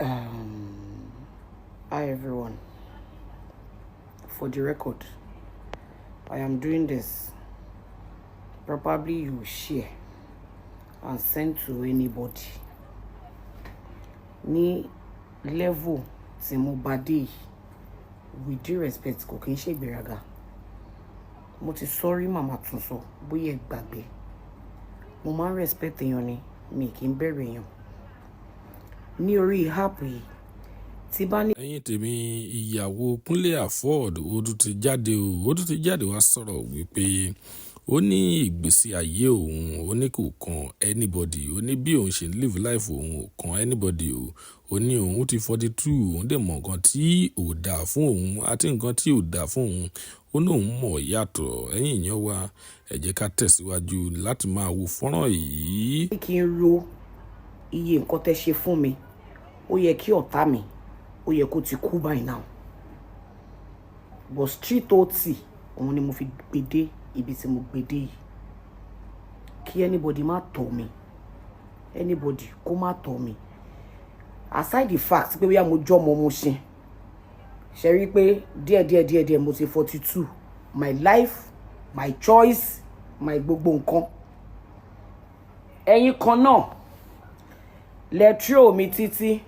Hi everyone. For the record, I am doing this. Probably you share and send to anybody. Ní level tí mo bá dé yìí, with due respect, kò kí n ṣe ìgbéraga. Mo ti sọ́rí, màmá tún sọ, bóyá ẹ gbàgbé. Mo máa ń respect èèyàn ni, mi kì í bẹ̀rù èèyàn. Ní orí app yìí, tí bá ní. Ẹ̀yin tèmi, ìyàwó Kúnlé Afod, ó tún ti jáde o. Ó tún ti jáde wá sọ̀rọ̀ wípé ó ní ìgbésí ayé òun, ó ní kò kan anybody. Ó ní bí òun ṣe ń live life òun ò kan anybody o. Ó ní òun ti 42, òun dẹ̀ mọ̀ nǹkan tí ò dáa fún òun àti nǹkan tí ò dáa fún òun. Ó ní òun mọ̀ yàtọ̀. Ẹ̀yin èèyàn wa, ẹ jẹ́ ká tẹ̀síwájú láti máa wo fọ́nrán yìí. Kí n ro iye nǹkan tẹ́ ṣe fún mi, ó yẹ kí ọ̀tá mi, ó yẹ kó ti kú by now. But street ot òun ni mo fi gbé dé ibi tí mo gbé dé yìí. Kí anybody má tọ̀ mí, anybody kó má tọ̀ mí. Aside the fact pé bóyá mo jọ́ ọmọ Mushin, ṣe rí pé díẹ̀ díẹ̀ díẹ̀ díẹ̀ mo ti 42. My life, my choice, my gbogbo nǹkan. Ẹ̀yin kan náà lẹ́trò mi títí,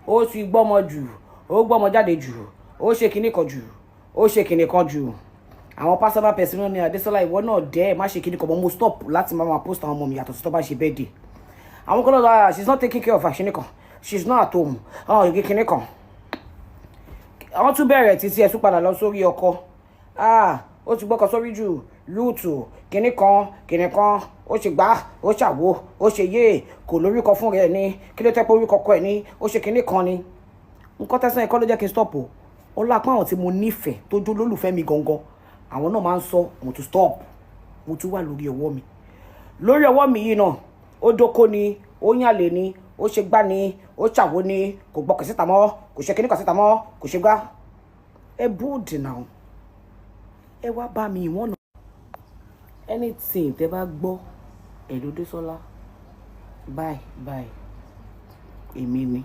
ó ti gbọ́mọ jù, ó gbọ́mọ jáde jù, ó ṣe kinní kan jù, ó ṣe kinní kan jù. Àwọn personal person náà ní, "Adésọlá, ìwọ náà dẹ́ ẹ̀ má ṣe kinní kan mọ́." Mo stop láti máa máa post àwọn ọmọ mi, yàtọ̀ sí tó bá ṣe birthday. Àwọn kan náà, "She's not taking care of her kinní kan, she's not at home." Àwọn òye kinní kan, àwọn tún bẹ̀rẹ̀ títí ẹ̀ tún padà lọ sórí ọkọ. "Ah, ó ti gbọ́kọ̀ sórí jù lúùtù kinní kan kinní kan, ó ṣe gbá, ó ṣàwo, ó ṣe yé, kò lórúkọ fún rẹ̀ ní kí ló tẹ́ pé orúkọ kọ ẹ̀ ní, ó ṣe kinní kan." Ni nǹkan tẹ́sán ẹ̀kọ́ ló jẹ́ kí n stop o. Ó lápá àwọn tí mo nífẹ̀ẹ́ tó jó lólùfẹ́ mi gangan, àwọn náà máa ń sọ. Mo tún stop, mo tún wà lórí ọwọ́ mi, lórí ọwọ́ mi yìí náà. Ó dóko ni, ó yànlè ni, ó ṣe gbá ni, ó ṣàwo ni, kò gbọ́kàn síta mọ́, kò ṣe kíní kan síta mọ́, kò ṣe gbá. Ẹ bold now, ẹ wá bá mi ìwọ̀n náà. Anything tẹ bá gbọ́, ẹ̀ Désọ́lá, bye bye. Èmi ni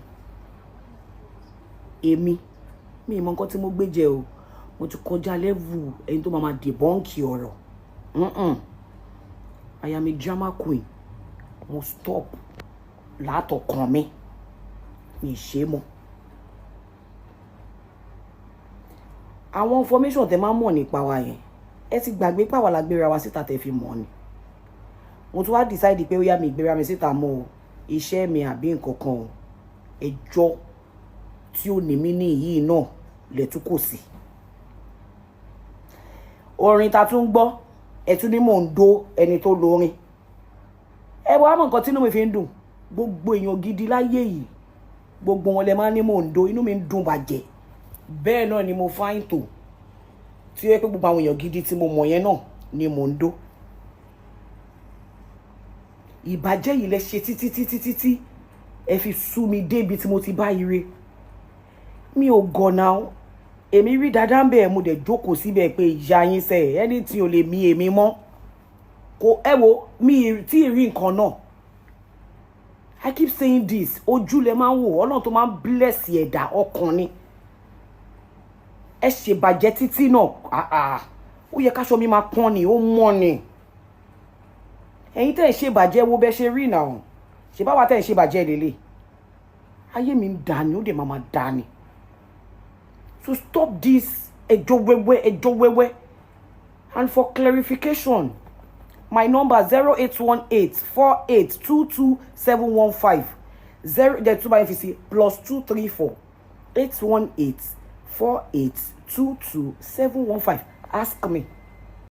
èmi, mi mọ nǹkan tí mo gbé jẹ o. Mo ti kọjá level ẹni tó máa ma debunk ọ̀rọ̀. I am a drama queen. Mo stop látọkàn mi, mi ṣe mọ́. Àwọn information tẹ máa ń mọ̀ nípa wa yẹn, ẹ ti gbàgbé pàwọ́ la gbéra wa síta tẹ fi mọ̀ ni. Mo tún wá decide pé ó yá, mi ìgbéra mi síta mọ́ o, iṣẹ́ mi àbí nǹkan kan o. Ẹjọ́ tí ó ní mí ní yìí náà lẹ́tún kò sí. Orin ta tún gbọ́, ẹ tún ní mò ń dó ẹni tó lórin. Ẹ wá mọ̀ nǹkan tínú mi fi ń dùn. Gbogbo èèyàn gidi láyé yìí, gbogbo wọn lẹ máa ní mò ń dó, inú mi ń dùn bàjẹ́. Bẹ́ẹ̀ náà ni mo fáìn tó tí ó yẹ pé gbogbo àwọn èèyàn gidi tí mo mọ̀ yẹn náà ni mò ń dó. Ìbàjẹ́ yìí lẹ ṣe títí títí títí, ẹ fi sú mi débi tí mo ti bá ire. Mi ò gọ̀nà èmi rí dáadáa ń bẹ̀. Mo dẹ̀ jókòó síbẹ̀ pé ìyá yín sẹ̀ ẹni tí ò lè mí èmi mọ́ kò. Ẹ wo mi tí ì rí nǹkan náà. I keep saying this, ojú lẹ máa ń wò. Ọlọ́run tó máa ń bless ẹ̀dá, ọkàn ni. Ẹ ṣèbàjẹ́ títí náà, ó yẹ káṣọ mi máa pọ́n ni, ó mọ́ ni. Ẹ̀yin tẹ́ ẹ̀ ṣèbàjẹ́, wo bẹ́ ṣe rí náà. Ṣe báwa tẹ́ ẹ̀ ṣèbàjẹ́ lélẹ̀, ayé mi ń dà ní, ó dẹ̀ máa máa dà ní. So stop this ẹjọ́ wẹ́wẹ́, ẹjọ́ wẹ́wẹ́. And for clarification, my number, 08184822715. Zero the two by fc +2348184822715. Ask me.